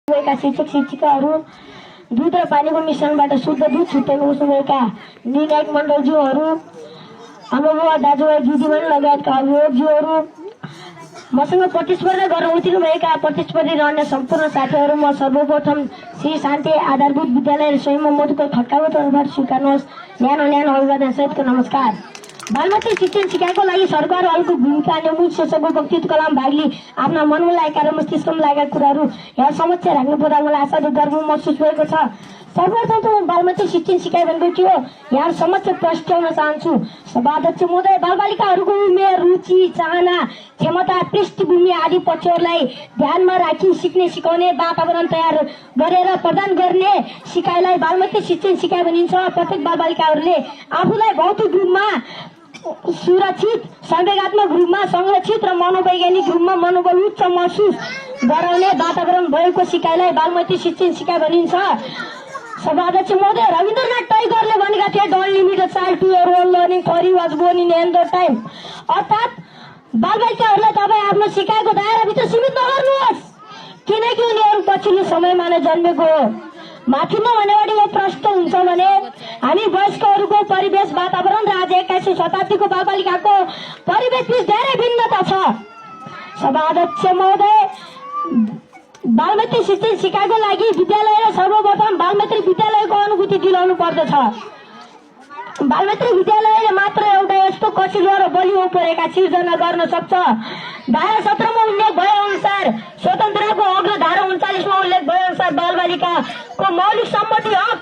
शिक्षक शिक्षिकाहरू दूध र पानीको मिश्रणबाट शुद्ध दूध छुट्याउनु उठ्नुभएका निर्णायक मण्डलज्यूहरू, आमाबुवा दाजुभाइ दिदीबहिनी लगायतका अभिभावकज्यूहरू, मसँग प्रतिस्पर्धा गर्न उठ्नुभएका प्रतिस्पर्धी रहने सम्पूर्ण साथीहरू, म सर्वप्रथम श्री शान्ति आधारभूत विद्यालय स्वयं मोदीको खड्काको तर्फबाट स्वीकार्नुहोस् न्यानो न्यानो अभिवादन सहितको नमस्कार। बालमती शिक्षण सिकाइको लागि सरकारहरूको भूमिका अनि मूल शीर्षकको वक्तृत्व कलाम भाग लिई आफ्ना मनमा लागेका र मस्तिष्कमा लागेका कुराहरू यहाँ समक्ष राख्नु पर्दा मलाई आशा गर्व महसुस भएको छ। सर्वप्रथम त म बालमती शिक्षण सिकाइ भनेको के हो यहाँ समक्ष प्रस्ताउन चाहन्छु। सभाध्यक्ष महोदय, बालबालिकाहरूको उमेर, रुचि, चाहना, क्षमता, पृष्ठभूमि आदि पक्षहरूलाई ध्यानमा राखी सिक्ने सिकाउने वातावरण तयार गरेर प्रदान गर्ने सिकाइलाई बालमती शिक्षण सिकाइ भनिन्छ। प्रत्येक बालबालिकाहरूले आफूलाई भौतिक रूपमा सुरक्षित, संवेगात्मक रूपमा संरक्षित र मनोवैज्ञानिक रूपमा मनोबल उच्च महसुस गराउने वातावरण भएको सिकाइलाई बालमती शिक्षण सिकाइ भनिन्छ। सभाध्यक्ष महोदय, रविन्द्रनाथ टैगोरले भनेका थिए, don't limit a child to your own learning for he was born in another time. अर्थात् बालबालिकाहरूलाई तपाईँ आफ्नो सिकाइको दायराभित्र सीमित नगर्नुहोस्, किनकि उनीहरू पछिल्लो समयमा नै जन्मेको हो। माथिल्लो भनेबाट यो प्रश्न हुन्छ भने हामी वयस्कहरूको परिवेश, वातावरण र आज 21औं शताब्दीको बालबालिकाको परिवेश बीच धेरै भिन्नता छ। सभाध्यक्ष महोदय, बालमती शिक्षण सिकाइको लागि विद्यालयले सर्वप्रथम बालमैत्री विद्यालयको अनुभूति दिलाउनु पर्दछ। बालमैत्री विद्यालयले मात्र एउटा यस्तो कसिलो र बलियो परेका सिर्जना गर्न सक्छ। धारा 17 मा उल्लेख भए अनुसार स्वतन्त्रताको अग्र धारा 39 मा उल्लेख भए अनुसार बालबालिकाको मौलिक सम्मति हक